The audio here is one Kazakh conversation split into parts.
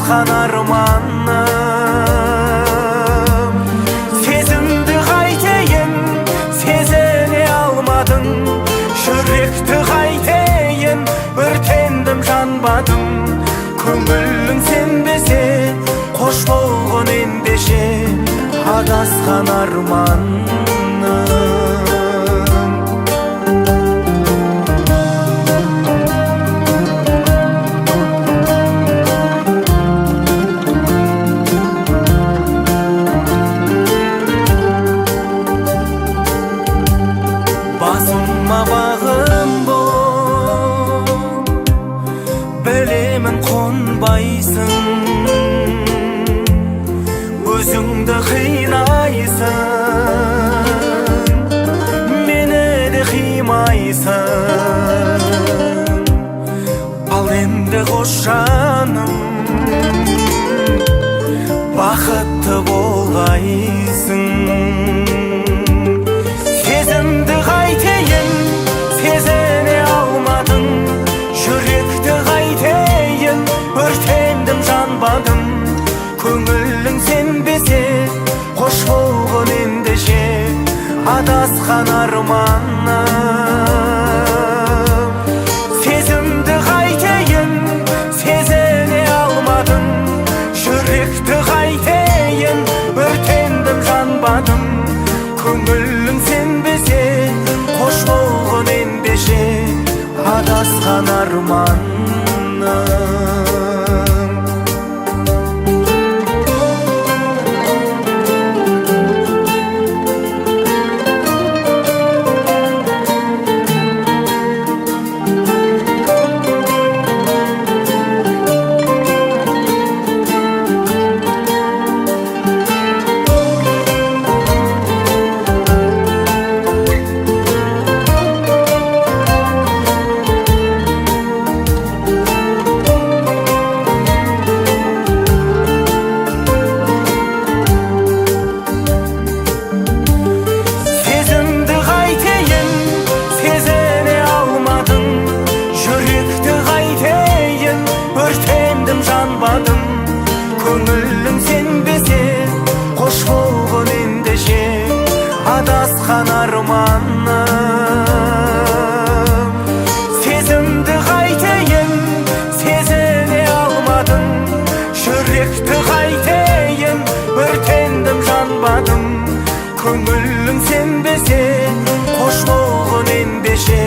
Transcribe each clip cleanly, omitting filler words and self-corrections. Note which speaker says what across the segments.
Speaker 1: Адасқан арманым. Сезімді қайтейін, сезіне алмадың. Жүректі қайтейін, өртендім, жанбадым. Көңілің сенбесе, қош болғын ендеше. Адасқан арманым. Басыма бағым бол, білемін қонбайсың. Өзіңді қинайсың, мені де қимайсың. Ал енді қош, жаным, бақытты болғайсың. Сезімді қайтейін, сезіне алмадың. Жүректі қайтейін, өртендім, жанбадым. Көңілің сенбесе, қош болғын ендеше. Адасқан арманым. Сезімді қайтейін, сезіне алмадың. Жүректі қайтейін, өртендім, жанбадым. Көңілің сенбесе, қош болғын ендеше. Адасқан арманым. Сезімді қайтейін, сезіне алмадың. Жүректі қайтейін, өртендім, жанбадым. Көңілің сенбесе, қош болғын ендеше. Адасқан арманым. Сезімді қайтейін, сезіне алмадың. Жүректі қайтейін, өртендім, жанбадым. Көңілің сенбесе, қош болғын ендеше.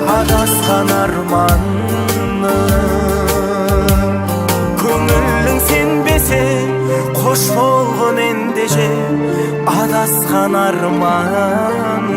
Speaker 1: Адасқан арманым. Көңілің сенбесе, қош болғын ендеше. Адасқан арманым.